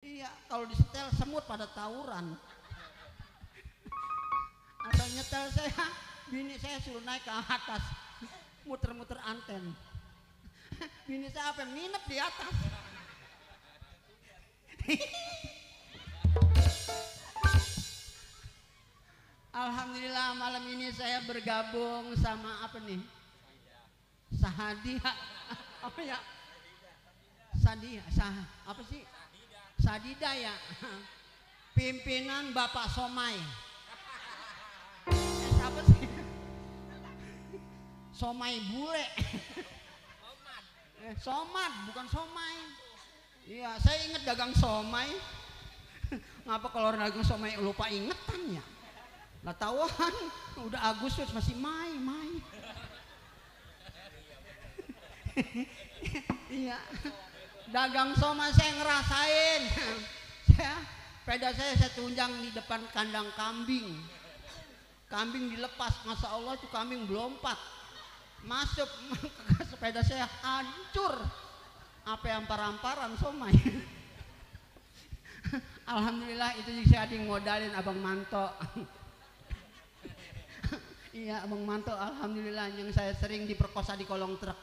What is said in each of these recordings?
Iya, kalau disetel semut pada tawuran. Atau nyetel saya, bini saya suruh naik ke atas, muter-muter anten. Bini saya apa nginep di atas. Alhamdulillah malam ini saya bergabung sama apa nih? Sahadia. Apa ya? Sadia, apa sih? Sadida ya. Pimpinan Bapak Somai. Siapa sih? Somai bule. Somad, bukan somai. Iya, saya ingat dagang somai. Ngapa kalau orang dagang somai lupa ingetan ya? Lah tahuan, udah Agustus masih Mai. Iya. Dagang somai saya ngerasain. Sepeda saya tunjang di depan kandang kambing. Kambing dilepas, Masya Allah itu kambing melompat. Masuk ke sepeda saya hancur. Apa yang ampar-amparan somai. Alhamdulillah itu saya ada yang modalin Abang Manto. Iya Abang Manto, alhamdulillah yang saya sering diperkosa di kolong truk.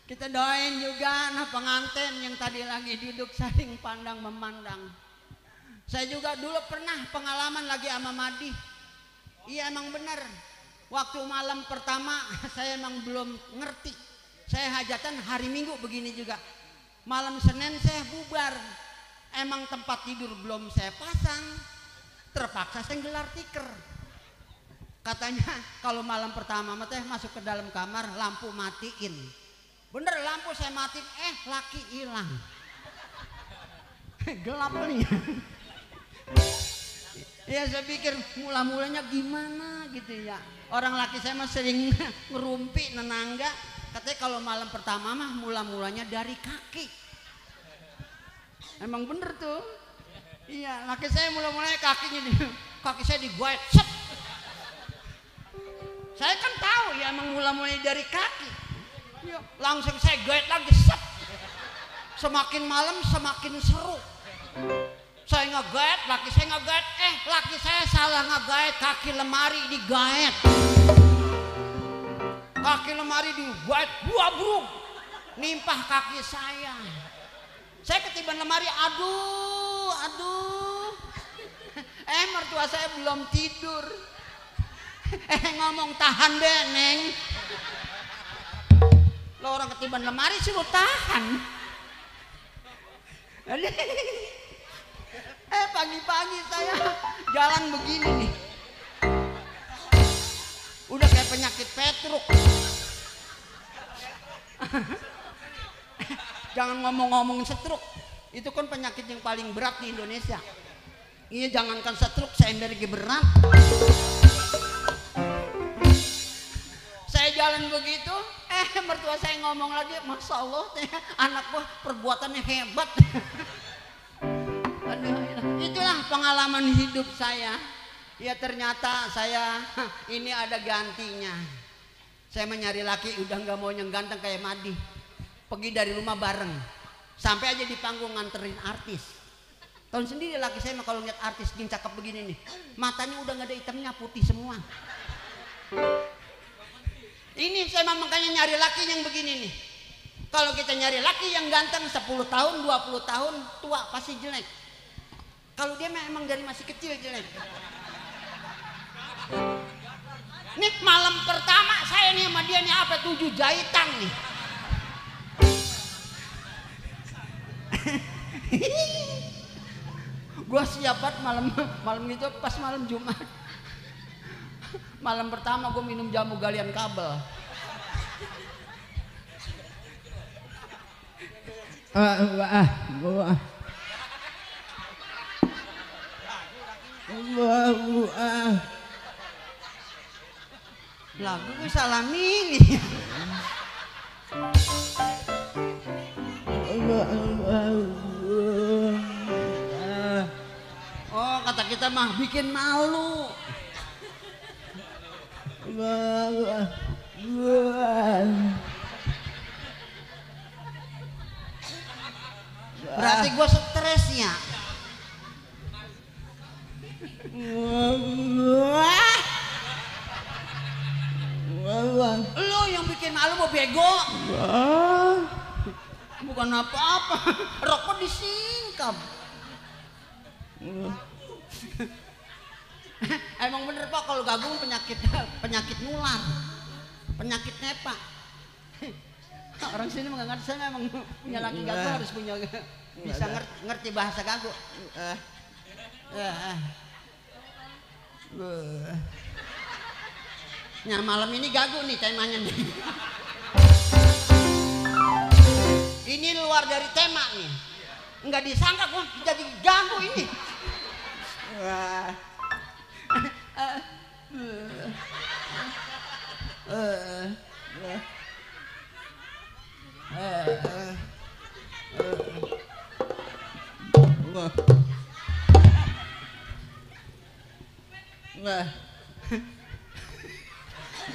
Kita doain juga nah pengantin yang tadi lagi duduk saling pandang memandang. Saya juga dulu pernah pengalaman lagi sama Madi. Iya emang benar. Waktu malam pertama saya emang belum ngerti. Saya hajatan hari Minggu begini juga. Malam Senin saya bubar. Emang tempat tidur belum saya pasang. Terpaksa saya gelar tikar. Katanya kalau malam pertama teh masuk ke dalam kamar lampu matiin. Bener lampu saya matiin, laki hilang. Gelap nih. Ya saya pikir mula-mulanya gimana gitu ya. Orang laki saya mah sering ngerumpi nenangga. Katanya kalau malam pertama mah mula-mulanya dari kaki. Emang bener tuh. Iya, laki saya mula-mulanya kakinya kaki saya digoet. Set. Saya kan tahu ya emang mula-mulanya dari kaki. Ya, langsung saya goet lagi. Set. Semakin malam semakin seru. Saya ngegaet, laki saya ngegaet, laki saya salah ngegaet, kaki lemari digaet. Kaki lemari digaet, buabruk, nimpah kaki saya. Saya ketiban lemari, aduh. Mertua saya belum tidur. Ngomong tahan deh, Neng. Lo orang ketiban lemari suruh tahan. Pagi-pagi saya jalan begini nih. Udah kayak penyakit Petruk. Jangan ngomong-ngomong stroke. Itu kan penyakit yang paling berat di Indonesia. Iya jangankan stroke, saya energi berat. Saya jalan begitu, mertua saya ngomong lagi, Masya Allah, anak gua perbuatannya hebat. Itulah pengalaman hidup saya. Ya ternyata saya ini ada gantinya. Saya mencari laki udah nggak mau yang ganteng kayak Madi. Pergi dari rumah bareng. Sampai aja di panggung nganterin artis. Tahun sendiri laki saya mah kalau lihat artis yang cakep begini nih, matanya udah nggak ada hitamnya, putih semua. Ini saya makanya nyari laki yang begini nih. Kalau kita nyari laki yang ganteng 10 tahun, 20 tahun tua pasti jelek. Kalau dia memang dari masih kecil jelek. Nih malam pertama saya nih sama dia nih apa 7 jahitan nih. Gua siap banget malam itu pas malam Jumat. Malam pertama gue minum jamu galian kabel. Lagu gue salah milih. Oh kata kita mah bikin malu. Berarti gue stres ya. Lu yang bikin malu mau bego. Bukan apa-apa. Rokok disingkap. Emang bener Pak kalau gagung penyakit nular. Penyakit nepa. Orang sini menganggap saya emang punya laki gagu harus punya bisa ngerti bahasa gagu. Nah malam ini gagu nih temanya nih. Ini luar dari tema nih. Nggak disangka gua jadi gagu ini.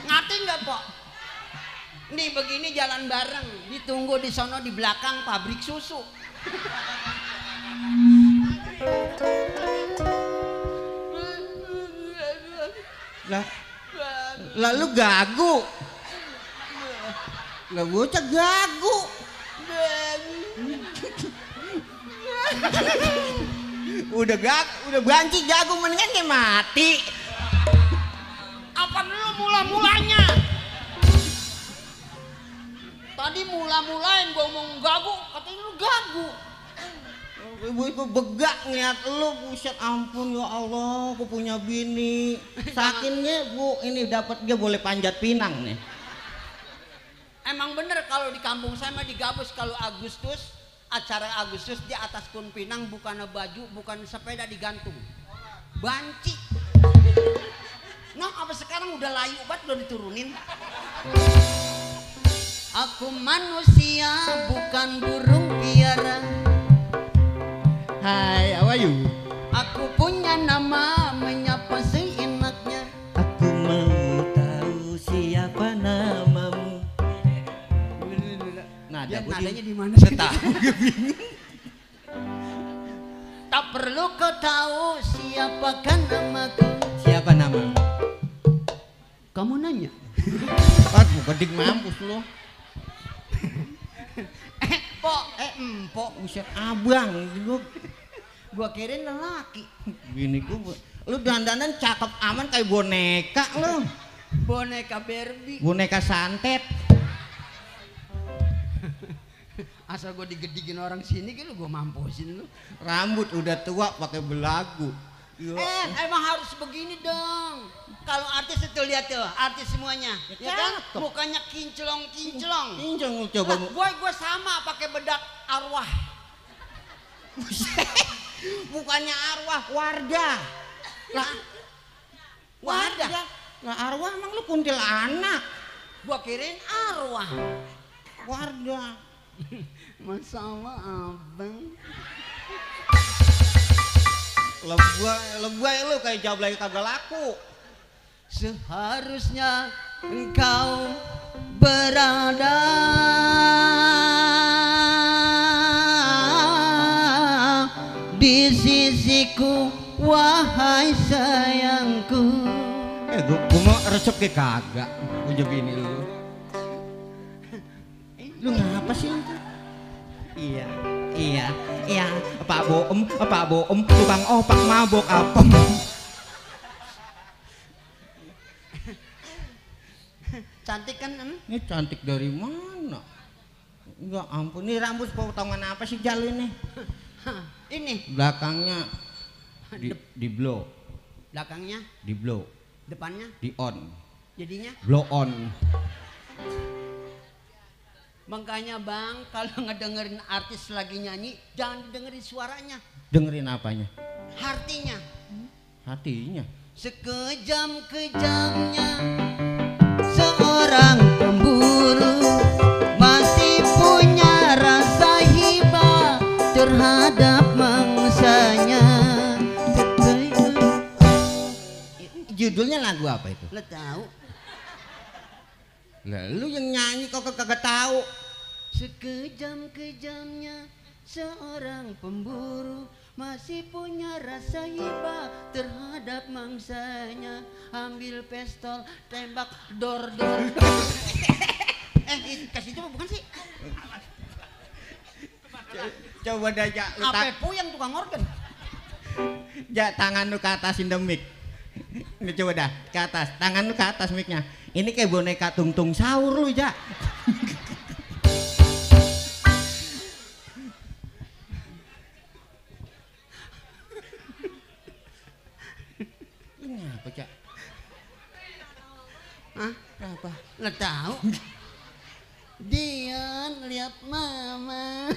Ngerti nggak Pok? Nih begini jalan bareng, ditunggu di sono di belakang pabrik susu. Lalu gagu. Lah bocah gagu. Udah banci gagu mendingan dia mati. Apa dulu mula-mulanya? Tadi mula-mulain gua ngomong gagu, katanya lu gagu. Ibu itu begak ngeliat lu, buset ampun ya Allah, aku punya bini. Sakinnya Bu, ini dapat dia boleh panjat pinang nih. Emang bener kalau di kampung saya mah di Gabus kalau Agustus, acara Agustus di atas kun pinang bukan baju, bukan sepeda digantung. Banci. Nah, apa sekarang udah layu banget udah diturunin. Aku manusia bukan burung piara. Hai, how are you? Aku punya nama menyapa seenaknya. Aku mau tahu siapa namamu. Dia nadanya di mana? Tahu gue bingung. Tak perlu kau tahu siapakah namaku. Siapa namamu? Kamu nanya. Aduh, gede mampus lo. Empok. Buset abang lu. Gua kirain lelaki. Bini gua. Lu dandanan cakep aman kayak boneka lu. Boneka Barbie. Boneka santet. Asal gue digedikin orang sini kan lu gue mampusin lu. Rambut udah tua pakai belagu. Emang harus begini dong. Kalau artis itu lihat tuh, artis semuanya, ya kan? Mukanya kinclong. Kinclong lu coba. Gue sama pakai bedak arwah. Bukannya arwah, Wardah. Lah, Wardah. Lah arwah emang lu kuntilanak. Gua kirain arwah. Wardah. Masalah abang. Lebay lu kayak jawab lagi kagak laku. Seharusnya engkau berada di sisiku, wahai sayangku. Gua mau resep ke kagak. Gua jadi ini lu. Lu ngapa sih? Iya. Pak Boem, tukang opak mabok apa? Cantik kan? Ini cantik dari mana? Enggak ampun, ini rambut potongan apa sih Jal ini? Ini Belakangnya di blow. belakangnya, Di blow. depannya, Di on. jadinya. Blow on. Makanya bang, kalau ngedengerin artis lagi nyanyi, jangan dengerin suaranya, Dengerin apanya? artinya. Hatinya. Sekejam-kejamnya seorang pemburu masih punya rasa hibah terhadap mangsanya. Judulnya lagu apa itu? Lo tahu? Lah lu yang nyanyi kok kagak tahu. Sekejam-kejamnya seorang pemburu masih punya rasa hibah terhadap mangsanya. Ambil pistol, tembak, dor. Kasih coba bukan sih? Coba dah Ja, lu Apa puyeng tukang organ? Ja, tangan lu ke atas mic. Ini coba dah ke atas, tangan lu ke atas mic-nya. Ini kayak boneka tungtung sahur lu Ja. Ini apa Ja? Hah? Apa? Nggak tahu. Dion lihat mama.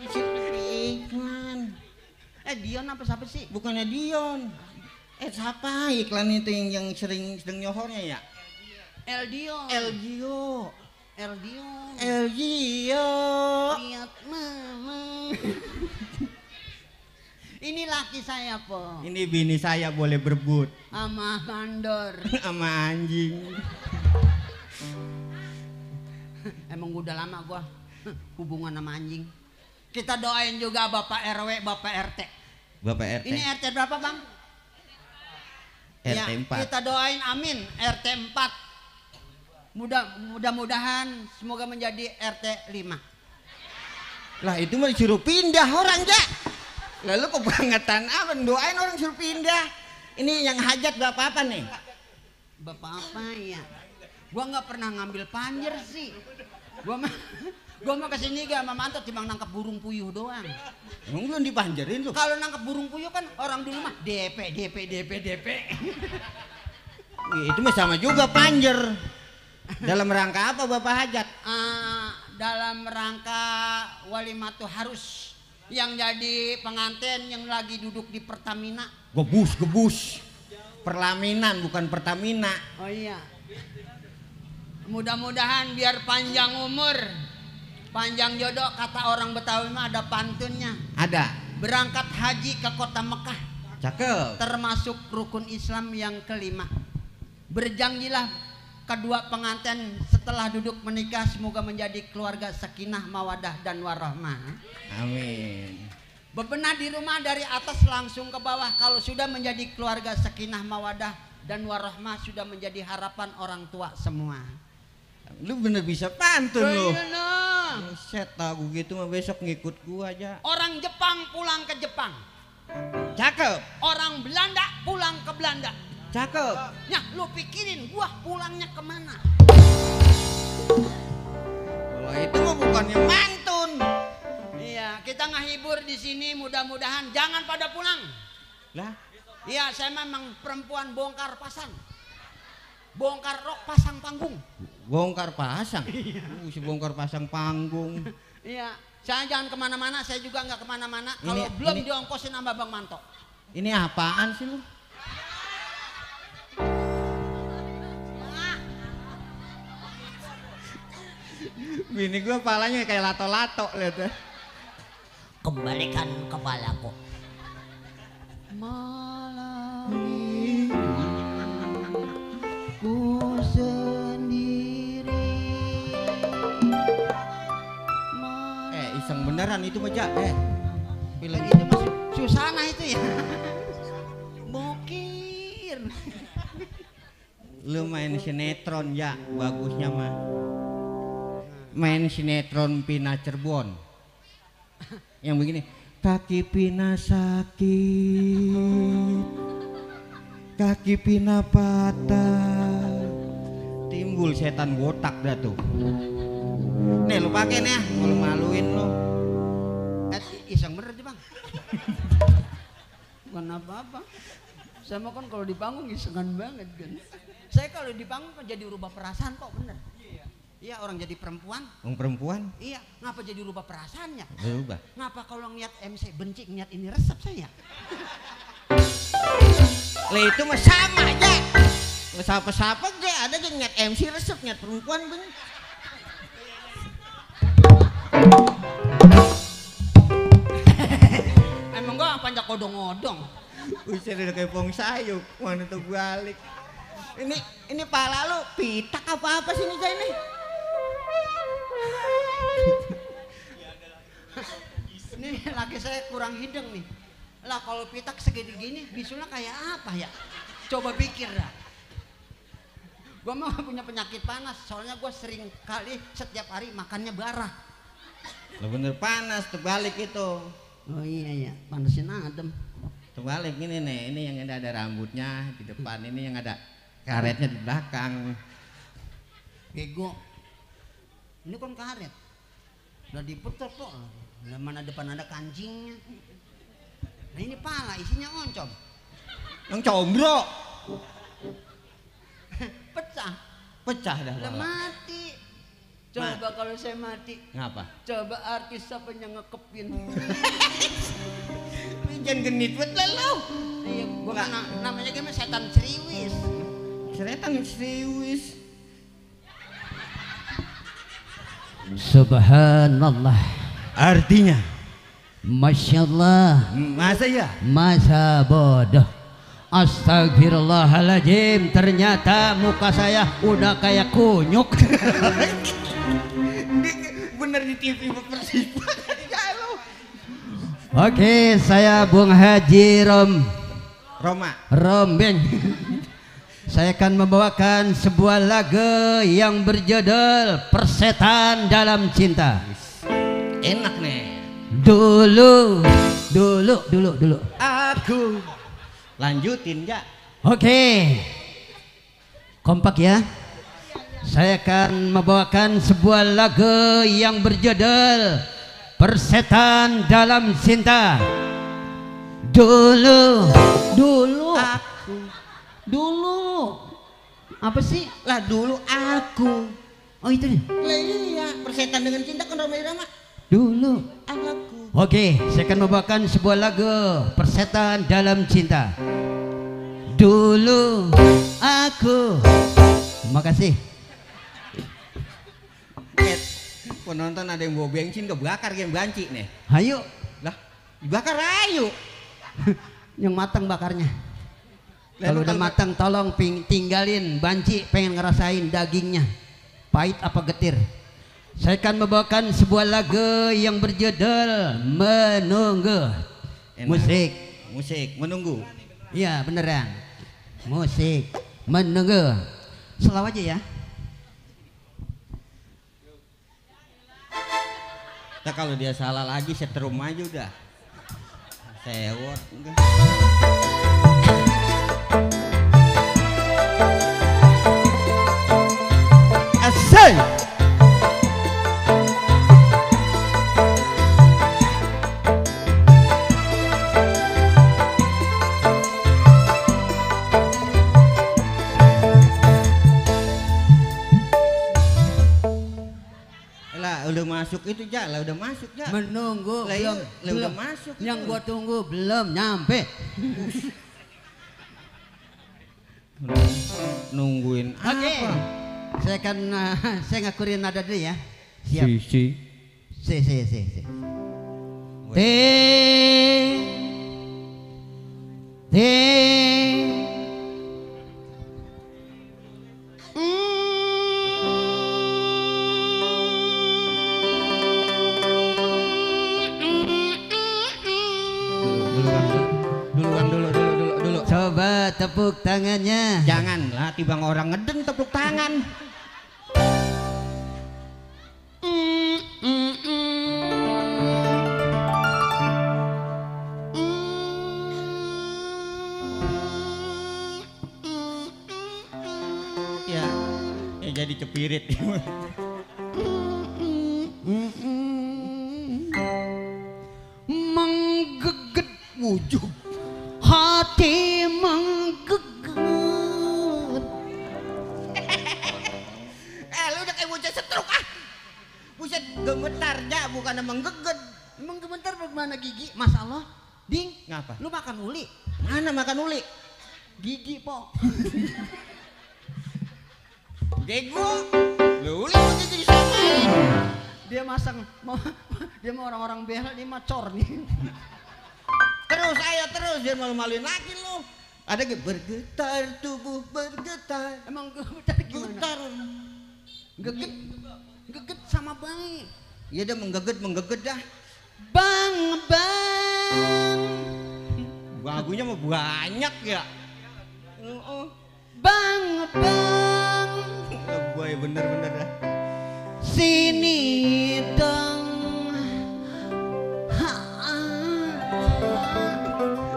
Iklan. Dion apa siapa sih? Bukannya Dion. Siapa iklan itu yang sering nyohornya ya? El Dion. LGO. El Dion. LGO. Lihat mama. Ini laki saya po. Ini bini saya boleh berebut Sama mandor. sama anjing. Emang udah lama gua hubungan sama anjing. Kita doain juga Bapak RW, Bapak RT. Bapak RT. Ini RT berapa bang? RT Ya, 4. kita doain amin RT 4. Mudah-mudahan semoga menjadi RT 5. Lah itu mah disuruh pindah orang Ja. Lalu kebangetan apa doain orang suruh pindah. Ini yang hajat bapak apa nih? Bapak apa ya? Gua nggak pernah ngambil panjer sih. Gua mah kesini gak sama mantot cuma nangkep burung puyuh doang. Emang belum dipanjerin lu? Kalau nangkep burung puyuh kan orang dulu mah DP. Itu mah sama juga panjer. Dalam rangka apa bapak hajat? Dalam rangka walimatu harus yang jadi pengantin yang lagi duduk di Pertamina. Gebus. Perlaminan bukan Pertamina. Oh iya. Mudah-mudahan biar panjang umur, panjang jodoh, kata orang Betawi mah ada pantunnya. Ada. Berangkat haji ke kota Mekah. Cakep. Termasuk rukun Islam yang kelima. Berjanjilah kedua pengantin setelah duduk menikah semoga menjadi keluarga sakinah, mawadah dan warahmah. Amin. Bebenah di rumah dari atas langsung ke bawah. Kalau sudah menjadi keluarga sakinah, mawadah dan warahmah, sudah menjadi harapan orang tua semua. Lu bener bisa pantun lu. Iya. Set tahu gitu mah besok ngikut gua aja. Orang Jepang pulang ke Jepang. Cakep. Orang Belanda pulang ke Belanda. Cakep. Ya, lu pikirin gua pulangnya kemana? Kalau itu mah bukannya mantun. Iya, kita ngehibur di sini, mudah-mudahan jangan pada pulang. Lah, Iya, saya memang perempuan bongkar pasang. Bongkar rok pasang panggung. bongkar pasang. Si bongkar pasang panggung. Iya, saya jangan kemana-mana, saya juga nggak kemana-mana. Kalau belum diongkosin sama Bang Manto. Ini apaan sih lu? Bini gua palanya kayak lato-lato lihat ya. Kembalikan kepalaku. Malam ini ku sendiri. Iseng beneran itu mah Ja. Film itu masih Susana itu ya. Bokir. Lu main sinetron Ya, bagusnya mah. Main sinetron Pina Cirebon. Yang begini, kaki Pina sakit, kaki Pina patah, timbul setan botak dah tuh. Nih lu pakai nih, malu-maluin lu. Iseng bener tuh Bang. Bukan apa-apa. Sama kan kalau di panggung isengan banget kan. Saya kalau di panggung kan jadi rubah perasaan kok bener. Iya, orang jadi perempuan. Orang perempuan? Iya, ngapa jadi rubah perasaannya? Berubah. Ngapa kalau ngeliat MC benci ngeliat ini resep saya? Lah itu mah sama aja. Sapa-sapa aja ada yang ngeliat MC resep ngeliat perempuan bener. Emang gua panjang odong-odong. Usir udah kayak pong sayuk, mana tuh balik. Ini pala lu pitak apa sih ini saya ini? Ini laki saya kurang hidung nih. Lah kalau pitak segede gini bisulnya kayak apa ya? Coba pikir dah. Gua mah punya penyakit panas, soalnya gua sering kali setiap hari makannya barah. Lo bener panas, terbalik itu. Oh iya, panasin adem. Terbalik ini nih, ini yang ada rambutnya di depan, ini yang ada karetnya di belakang. Bego. Ini kan karet. Udah diputar kok. Lah mana depan ada kancingnya. Nah ini pala isinya oncom. Yang combro. Pecah Dah lah pala. mati. Coba kalau saya mati, Ngapa? coba artis siapa yang ngekepin. Jangan genit banget lo. Iya, gua kan namanya gimana setan seriwis. Seretan serius. Subhanallah. Artinya, Masya Allah. masa ya? Masa bodoh. Astagfirullahaladzim. Ternyata muka saya udah kayak kunyuk. Bener di TV Persiba. Oke, saya Bung Haji Roma. Rombeng. Saya akan membawakan sebuah lagu yang berjudul Persetan Dalam Cinta. Enak nih. Dulu. Aku lanjutin ya. Oke. Kompak ya. Saya akan membawakan sebuah lagu yang berjudul Persetan Dalam Cinta. Dulu. Aku. Dulu. Apa sih? Lah dulu aku. Oh itu nih. Lah iya, persetan dengan cinta kan Roma Irama. Dulu. Aku. Oke, saya akan membawakan sebuah lagu Persetan Dalam Cinta. Dulu aku. Terima kasih. Penonton ada yang bawa bensin kebakar game banci nih. Hayu. Lah, dibakar ayo. Yang matang bakarnya. Lah, Kalau emang udah matang tolong tinggalin banci, pengen ngerasain dagingnya. Pahit apa getir. Saya akan membawakan sebuah lagu yang berjudul Menunggu. Enak. Musik menunggu. Iya beneran. Musik menunggu. Selalu aja ya. Nah, kalau dia salah lagi setrum aja udah. Sewot. Asal. Lah udah masuk itu ja, lah udah masuk ja. Menunggu Lah, belum, lah udah masuk Yang itu. gua tunggu belum nyampe. Nungguin Oke. apa? Saya akan saya ngakurin nada dulu ya. Siap. Si. Si. T. Dulu. Coba tepuk tangannya. Janganlah tibang orang ngeden tepuk tangan. Ya, jadi cepirit. Menggeget wujud hati menggeget. Lu udah kayak bocah setruk ah. Buset gemetar ja, bukan emang geget. Emang gemetar bagaimana gigi? Masalah ding. Ngapa? Lu makan uli? Mana makan uli? Gigi po. Bego. Lu uli mau jadi samain. Dia masang dia mau orang-orang behel, dia macor nih. Terus dia malu-maluin lagi lu. Ada gak bergetar tubuh bergetar. Emang getar gimana? Getar. Geget. Geget sama baik. Iya dah menggeget dah. Bang. Lagunya mah banyak ya. Bang. Boy bener dah. Sini dong.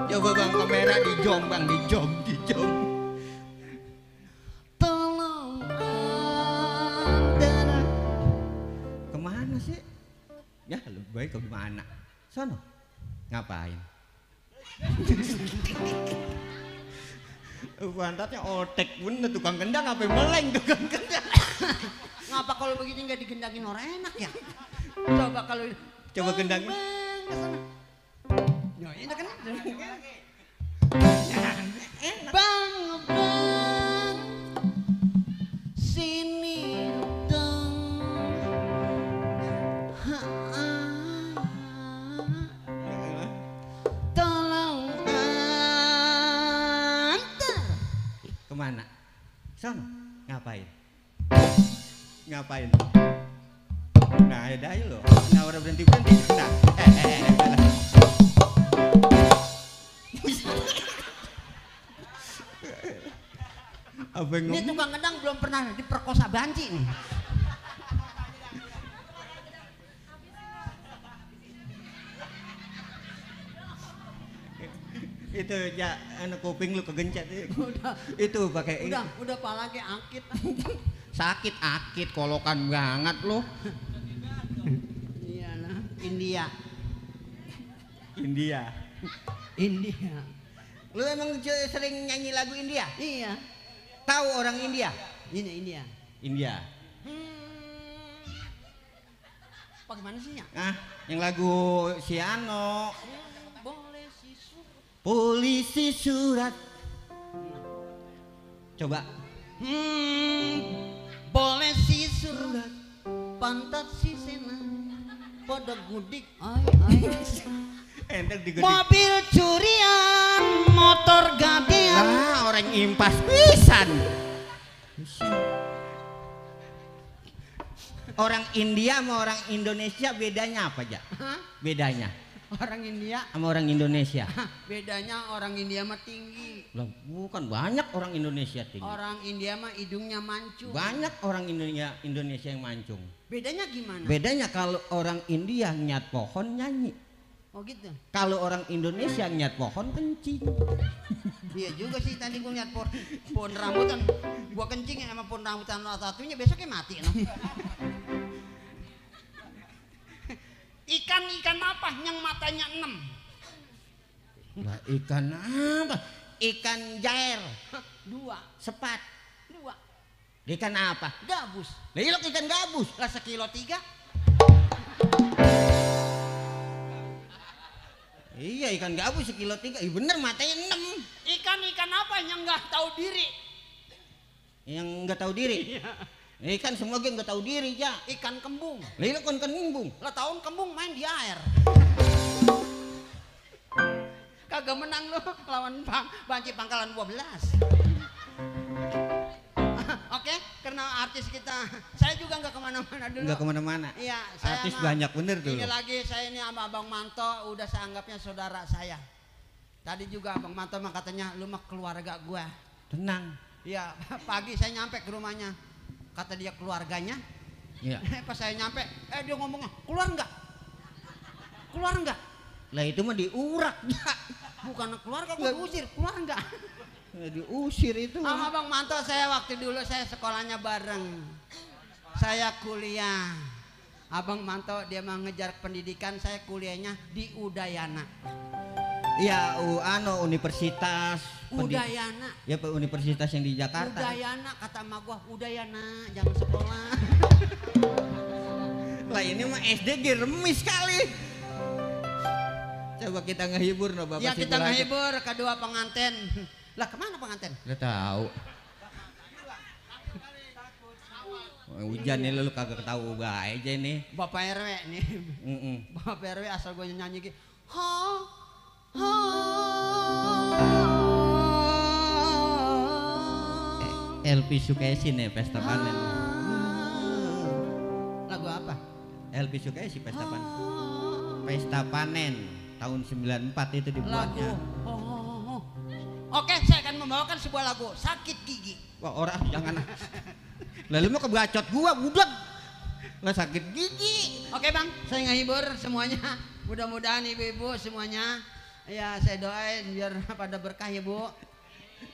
Coba bang kamera di jom. Tolong antar. Kemana sih? Ya lu baik kau di mana? Sono. Ngapain? Pantatnya otek bener tukang gendang apa meleng tukang gendang. Ngapa kalau begini nggak digendangin orang enak ya? Coba gendang. Kesana. Ya ini kan. Bang. Sini dong. Tolong antar. Kemana? Sono. Ngapain? Nah ada aja lo. Nah orang berhenti. Nah. Apa yang Ini ngomong? tukang gendang belum pernah diperkosa banci nih. Itu ya anak kuping lu kegencet Udah. itu pakai Udah apalagi angkit. sakit akit kolokan banget lu. Iya lah, India. Lu emang sering nyanyi lagu India? Iya. Tahu orang India? Ini India. Bagaimana sih ya? Ah, yang lagu Siano. Boleh si surat. Polisi surat. Coba. Boleh si surat. Pantat si sena. Pada gudik. Ay. Entar digedik. Mobil curian, motor gadean. Ah, orang impas pisan. Orang India sama orang Indonesia bedanya apa aja? Hah? Bedanya Orang India. sama orang Indonesia. Bedanya orang India mah tinggi. Lah, bukan banyak orang Indonesia tinggi. Orang India mah hidungnya mancung. Banyak orang Indonesia yang mancung. Bedanya gimana? Bedanya kalau orang India nyat pohon nyanyi. Oh gitu. Kalau orang Indonesia nyat pohon kencing. Iya juga sih tadi gue lihat pohon rambutan. Gua kencing sama pohon rambutan satunya besoknya mati. No? Ikan apa yang matanya 6? Lah ikan apa? Ikan jair. 2. Sepat. 2. Ikan apa? Gabus. Lah ilok ikan gabus. Lah sekilo 3. Iya ikan gabus sekilo 3. Iya bener matanya 6. Ikan apa yang nggak tahu diri? Yang nggak tahu diri. Ikan semua nggak tahu diri ya. Ikan kembung. Lah ilok kan kembung. Lah tahun kembung main di air. Kagak menang lo lawan Banci Pangkalan 12. Oke, karena artis kita, saya juga nggak kemana-mana dulu. Nggak kemana-mana. Iya, saya Artis mah, banyak bener tuh. Ini lagi saya ini sama Abang Manto, udah saya anggapnya saudara saya. Tadi juga Abang Manto mah katanya lu mah keluarga gua. Tenang. Iya, pagi saya nyampe ke rumahnya, kata dia keluarganya. Iya. Pas saya nyampe, dia ngomongnya keluar nggak? Lah itu mah diurak. Bukan keluarga, gua usir, keluar nggak? Diusir itu. Sama Bang Manto saya waktu dulu saya sekolahnya bareng. Saya kuliah. Abang Manto dia mau ngejar pendidikan, saya kuliahnya di Udayana. Iya, universitas. Udayana. Ya, universitas yang di Jakarta. Udayana kata emak gua, Udayana jangan sekolah. Lah ini mah SD geremis kali. Coba kita ngehibur no Bapak. Ya kita ngehibur kedua pengantin. Lah kemana pengantin? Udah tahu. Hujan nih lu kagak tahu bae aja nih. Bapak RW nih. Bapak RW asal gue nyanyi gitu. Ha ha Elvi Sukaisi nih Pesta Panen. Lagu apa? Elvi Sukaisi Pesta Panen. Pesta Panen tahun 94 itu dibuatnya. Lagu. Oke, saya akan membawakan sebuah lagu Sakit Gigi. Wah, orang jangan. Lalu mau kebacot gua budak. Lah sakit gigi. Oke bang, saya ngehibur semuanya. Mudah-mudahan ibu-ibu semuanya, ya saya doain biar pada berkah ya bu.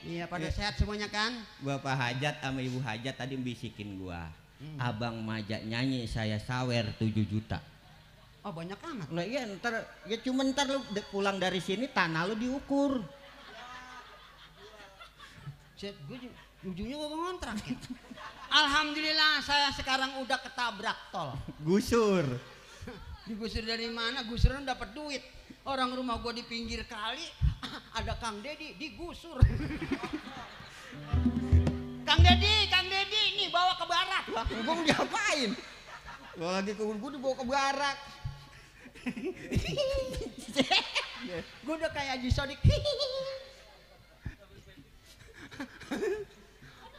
Iya pada sehat semuanya kan. Bapak Hajat sama Ibu Hajat tadi bisikin gua. Abang Majak nyanyi saya sawer 7 juta. Oh banyak amat. Lah iya ntar ya cuma ntar lu pulang dari sini tanah lu diukur. Ujungnya gue ngontrak. Alhamdulillah saya sekarang udah ketabrak tol. Gusur. Digusur dari mana? Gusuran dapat duit. Orang rumah gue di pinggir kali, ada Kang Dedi digusur. Kang Dedi, nih bawa ke barat. Lah, gua mau diapain? Lo lagi ke gua dibawa ke barak. Gue udah kayak Haji Sodik.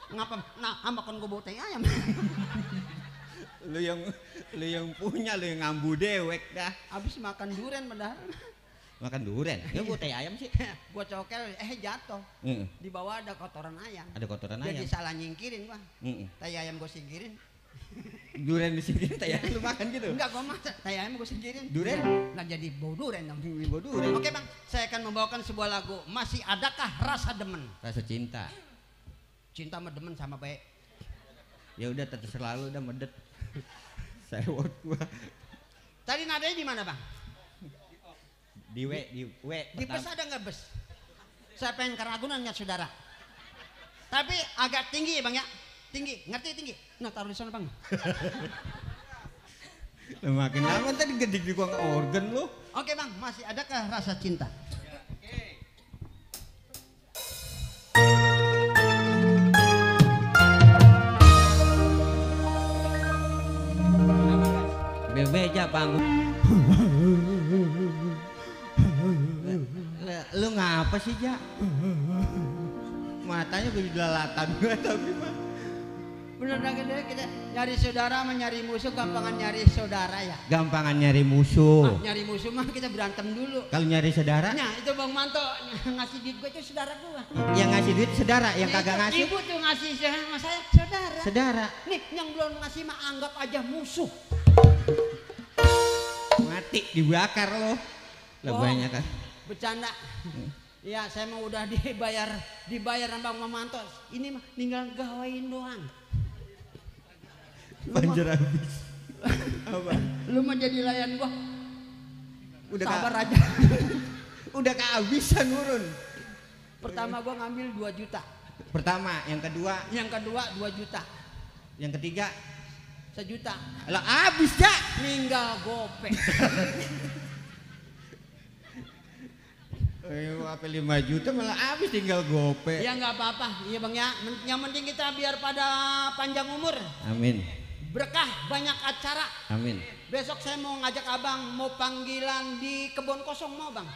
Ngapa? Nah, makan gue bawa teh ayam. Lu yang punya, lu yang ngambu dewek dah. Abis makan durian benar. Makan durian. Ya gua teh ayam sih. Gua cokel, jatuh. Di bawah ada kotoran ayam. Ada kotoran ayam. Jadi salah nyingkirin gua. Tai ayam gua singkirin. Durian di sini teh ayam lu makan gitu? Enggak, gua masak. Tai ayam gua singkirin. Durian? Nggak jadi bau durian dong. Bau durian. Oke bang, saya akan membawakan sebuah lagu. Masih adakah rasa demen? Rasa cinta. Cinta sama demen sama baik. Ya udah terserah lu udah medet. Saya word gua. Tadi nadanya di mana bang? Di W. Di bus ada nggak bus? Saya pengen ke Ragunan ya saudara. Tapi agak tinggi ya bang ya. Tinggi, ngerti tinggi? Nah taruh di sana bang. Makin lama tadi gede di gua organ lu. Oke bang, masih adakah rasa cinta? Bebeja panggung. Lu ngapa sih Jak? Matanya gue dilalatan gue tapi mah. Bener dah kita nyari saudara menyari musuh gampangan nyari saudara ya. Gampangan nyari musuh. Nyari musuh mah kita berantem dulu. Kalau nyari saudara? Nah itu Bang Manto ngasih duit gue itu saudara gue. Yang ngasih duit saudara, yang Nah, kagak ngasih? Ibu tuh ngasih sama saya saudara. Saudara. Nih yang belum ngasih mah anggap aja musuh. Mati dibakar loh. Lah banyak kan. Bercanda. Ya saya mau udah dibayar sama Bang Mamanto. Ini mah tinggal gawain doang. Banjir habis. Apa? Lu mah jadi layan gua. Udah sabar aja. Udah kehabisan urun. Pertama gua ngambil 2 juta. Pertama, yang kedua 2 juta. Yang ketiga 1 juta. lah habis Jak. Ninggal gopek. Ayo apa 5 juta malah habis tinggal gope. Ya nggak apa-apa, iya bang ya. Yang penting kita biar pada panjang umur. Amin. Berkah banyak acara. Amin. Besok saya mau ngajak abang mau panggilan di kebun kosong mau bang.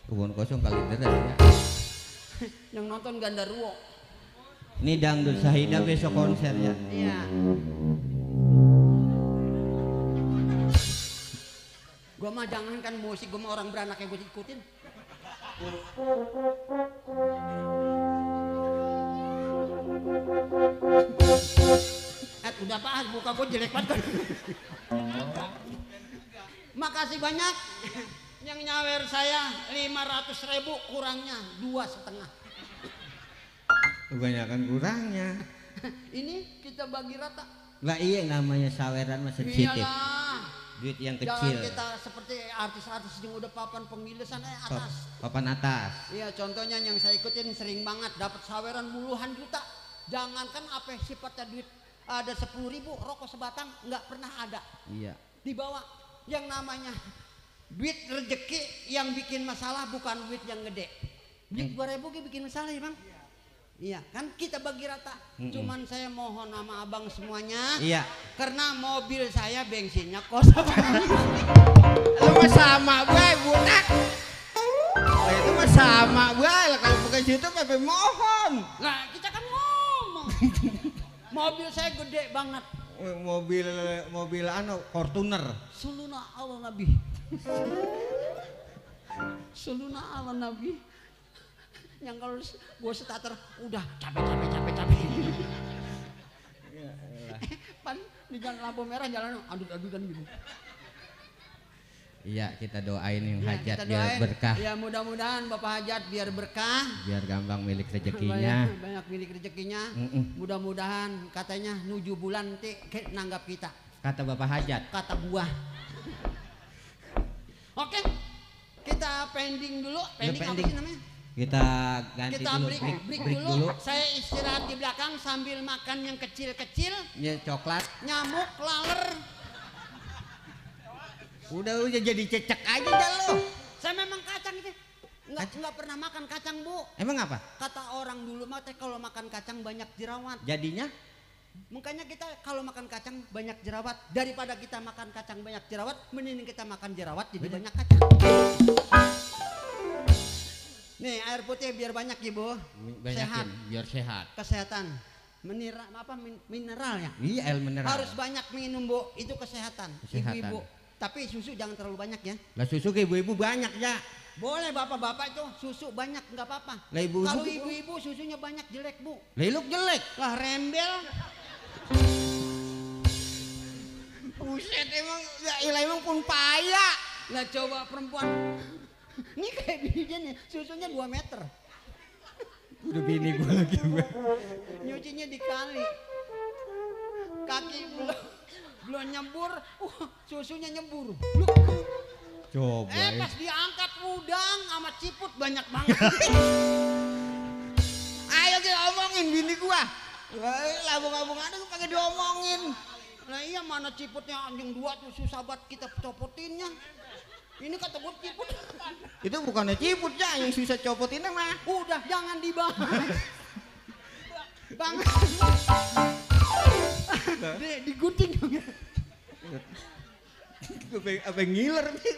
Kebun kosong kali deres ya. Yang nonton Gandaruo. Ini dangdut Sahida besok konser ya. Iya. Gua mah jangankan musik, gua mah orang beranak yang gue ikutin. Udah pak, muka gue jelek banget. Makasih banyak. Yang nyawer saya 500.000 kurangnya 2,5. Kebanyakan kurangnya. Ini kita bagi rata. Lah iya namanya saweran mah sensitif. Iyalah. Duit yang Jangan kecil. kita seperti artis-artis yang udah papan pengilesan atas. Papan atas. Iya contohnya yang saya ikutin sering banget dapat saweran puluhan juta. Jangankan apa sifatnya duit ada 10.000 rokok sebatang nggak pernah ada. Iya. Dibawa yang namanya duit rezeki yang bikin masalah bukan duit yang gede. Duit 2.000 bikin masalah ya bang. Iya kan kita bagi rata. Cuman saya mohon sama abang semuanya. Iya. Karena mobil saya bensinnya kosong. Lu mah sama gue budak. Itu mah sama gue kalau ke situ Pepe mohon. Lah kita kan ngomong. Mobil saya gede banget. Mobil anu Fortuner. Suluna ala Nabi. Suluna ala Nabi. Yang kalau gua starter udah capek. Pan di jalan lampu merah jalan adut-adutan gitu. Iya, kita doain yang hajat kita biar doain. berkah. Ya mudah-mudahan Bapak hajat biar berkah. Biar gampang milik rezekinya. Banyak milik rezekinya. Mudah-mudahan katanya 7 bulan nanggap kita. Kata Bapak hajat. Kata gua. Oke. Kita pending dulu. Pending apa sih namanya? Kita ganti Kita dulu. break dulu. Saya istirahat di belakang sambil makan yang kecil-kecil. Ya coklat. Nyamuk, laler. Udah jadi cecek aja dah lo. Saya memang kacang itu. Enggak pernah makan kacang, Bu. Emang apa? Kata orang dulu mah kalau makan kacang banyak jerawat. Jadinya? Makanya kita kalau makan kacang banyak jerawat, daripada kita makan kacang banyak jerawat, mending kita makan jerawat jadi banyak kacang. Nih air putih biar banyak Ibu. Sehat. Biar sehat. Kesehatan. Mineral ya. Iya, air mineral. Harus banyak minum, Bu. Itu kesehatan. Ibu-ibu. Tapi susu jangan terlalu banyak ya. Lah susu ke ibu-ibu banyak ya. Boleh bapak-bapak itu susu banyak nggak apa-apa. Lah ibu-ibu. Kalau ibu-ibu susunya banyak jelek, Bu. Lah lu jelek. Lah rembel. Buset emang pun payah. Lah coba perempuan. Ini kayak bijinya susunya 2 meter. Udah bini gua lagi. Nyucinya dikali. Kaki belum nyembur, susunya nyembur. Coba. Pas diangkat udang sama ciput banyak banget. Ayo kita omongin bini gua. Labung-labung ada gua pakai diomongin. Nah iya mana ciputnya anjing 2 tuh susah banget kita copotinnya. Ini kata gua ciput. Itu bukannya ciput ya yang susah copotinnya mah. Udah jangan dibahas. Bang. Diguting dong ya. Apa ngiler nih?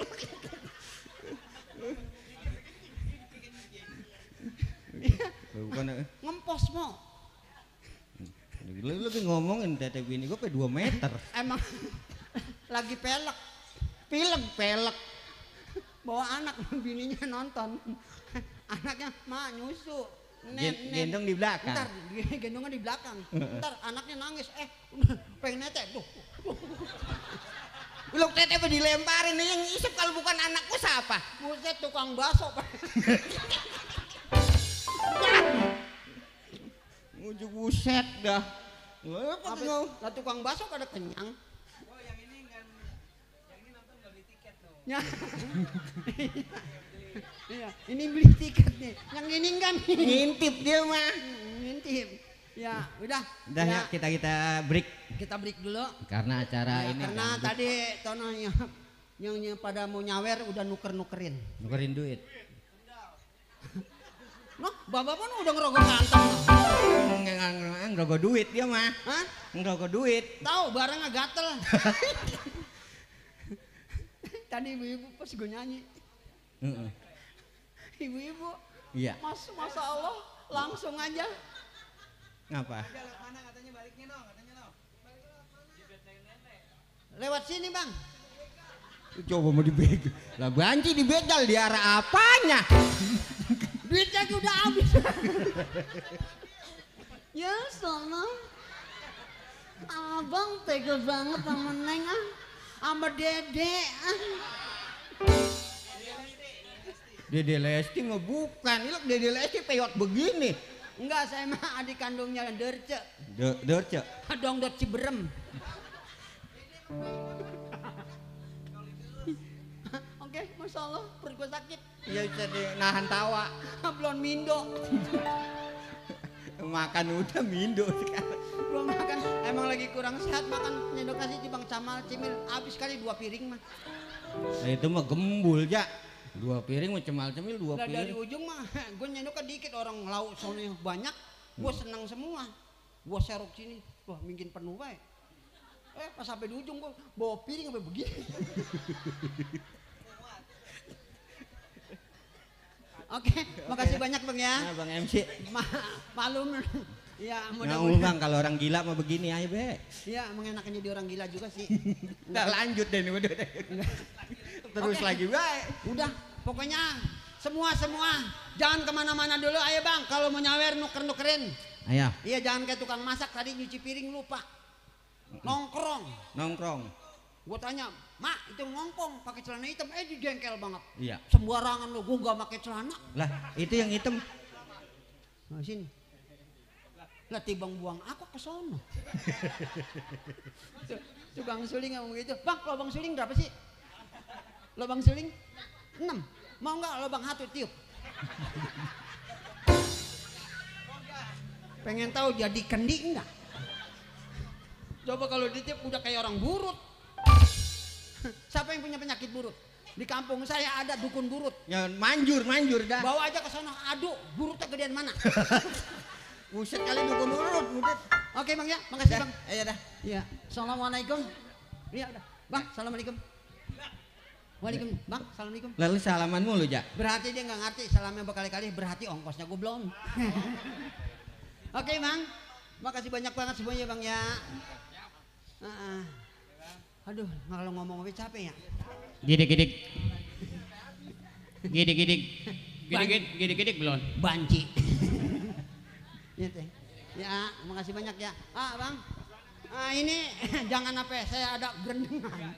Bukan Ngempos mau. Lu lagi ngomongin tete bini gua 2 meter. Emang lagi pelek. Pelek. Bawa anak bininya nonton. Anaknya mah nyusu. Gendong di belakang. Ntar gendongnya di belakang. Ntar anaknya nangis. Pengen netek tuh. Lu tete apa dilemparin yang isep kalau bukan anakku siapa? Buset tukang bakso. Ujuk buset dah. Lah tukang bakso pada kenyang. Oh yang ini nonton nggak beli tiket tuh. Ya. Iya, ini beli tiket nih. Yang ini kan Ngintip dia mah. ngintip. Ya, udah. Udah ya kita break. Kita break dulu. Karena acara ini Karena tadi Tono yang pada mau nyawer udah nukerin. nukerin duit. Noh, bapak pun udah ngerogoh kantong. Ngerogoh duit dia mah. Hah? Ngerogoh duit. Tahu barangnya gatel. Tadi ibu-ibu pas gue nyanyi. Ibu-ibu. Iya. Masa Allah langsung aja. Ngapa? Mana katanya baliknya no, katanya no. Lewat sini bang. Coba mau dibegal. Lah banci dibegal di arah apanya? Duitnya udah habis. Ya salah. Abang tega banget sama Neng sama Dede Dede Lesti mah bukan. Ini Dede Lesti peyot begini. Enggak, saya mah adik kandungnya Derce. Derce. Dong Dot Ciberem. Oke, masya Allah perut gue sakit. Ya bisa nahan tawa. Belum mindo. Makan udah mindo sekarang. Belum makan. Emang lagi kurang sehat makan nyendok kasih di Bang Camal Cimil. Habis kali 2 piring mah. Nah, itu mah gembul ya. 2 piring mah cemal-cemil 2 Nah, dari piring. ujung mah gue nyendoknya dikit, orang lauk soalnya banyak. Gue senang semua. Gue serok sini. Wah, mungkin penuh baik. Pas sampai di ujung gue bawa piring sampai begini. Oke, makasih banyak Bang ya. Nah, Bang MC. Malum. Ya, Nah, mudah-mudahan. Bang, kalau orang gila mah begini aja, Be. Ya, mengenakan jadi orang gila juga sih. Udah lanjut deh nih, udah. Terus Oke. lagi, Be. Udah, pokoknya semua jangan kemana-mana dulu. Ayo Bang, kalau mau nyawer nuker-nukerin. Ayo, Iya, jangan kayak tukang masak tadi nyuci piring lupa. nongkrong. Gue tanya, Mak itu ngongkong pakai celana hitam, dijengkel banget. Iya. Sembarangan lo, gue gak pakai celana. Lah, itu yang hitam. Nah, sini. Lah tibang buang aku ke sono. Tukang suling ngomong gitu. Bang, lobang suling berapa sih? Lobang suling 6. Mau nggak lobang hatu tiup? Pengen tahu jadi kendi enggak? Coba kalau ditiup udah kayak orang burut. Siapa yang punya penyakit burut? Di kampung saya ada dukun burut. Ya manjur dah. Bawa aja ke sana. Aduh, burutnya gedean mana? Buset kali dukun urut, buset. Oke Bang ya, makasih Dah, Bang. ayo dah. Iya, assalamualaikum. Iya udah, Bang, assalamualaikum. Waalaikum, Bang, assalamualaikum. Lalu salaman mulu, Jak. Berarti dia nggak ngerti salamnya berkali-kali, berarti ongkosnya gue belum. Oke Bang, makasih banyak banget semuanya Bang ya. Aduh, kalau ngomong gue capek ya. Gidik belum. Banci. Ya, teh. Ya, makasih banyak ya. Bang, ini jangan apa, saya ada gerendengan.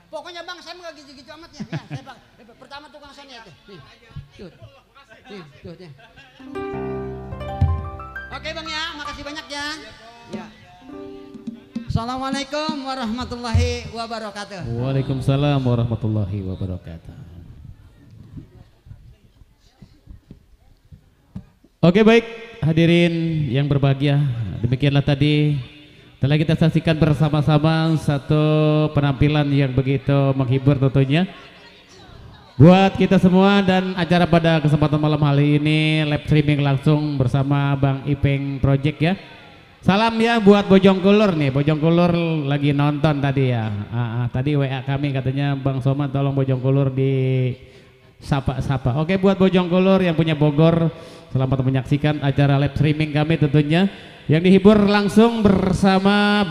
Pokoknya Bang, saya nggak gitu-gitu amat ya. Ya, saya Bang. Pertama tukang sonya tuh. Nih, tuh. Oke Bang ya, makasih banyak ya. Ya. Assalamualaikum warahmatullahi wabarakatuh. Waalaikumsalam warahmatullahi wabarakatuh. Oke baik, hadirin yang berbahagia, demikianlah tadi telah kita saksikan bersama-sama satu penampilan yang begitu menghibur tentunya buat kita semua, dan acara pada kesempatan malam hari ini live streaming langsung bersama Bang Ipeng Project ya. Salam ya buat Bojongkulur nih, Bojongkulur lagi nonton tadi ya. Tadi WA kami katanya Bang Soma tolong Bojongkulur di sapa-sapa. Oke, buat Bojongkulur yang punya Bogor, selamat menyaksikan acara live streaming kami tentunya yang dihibur langsung bersama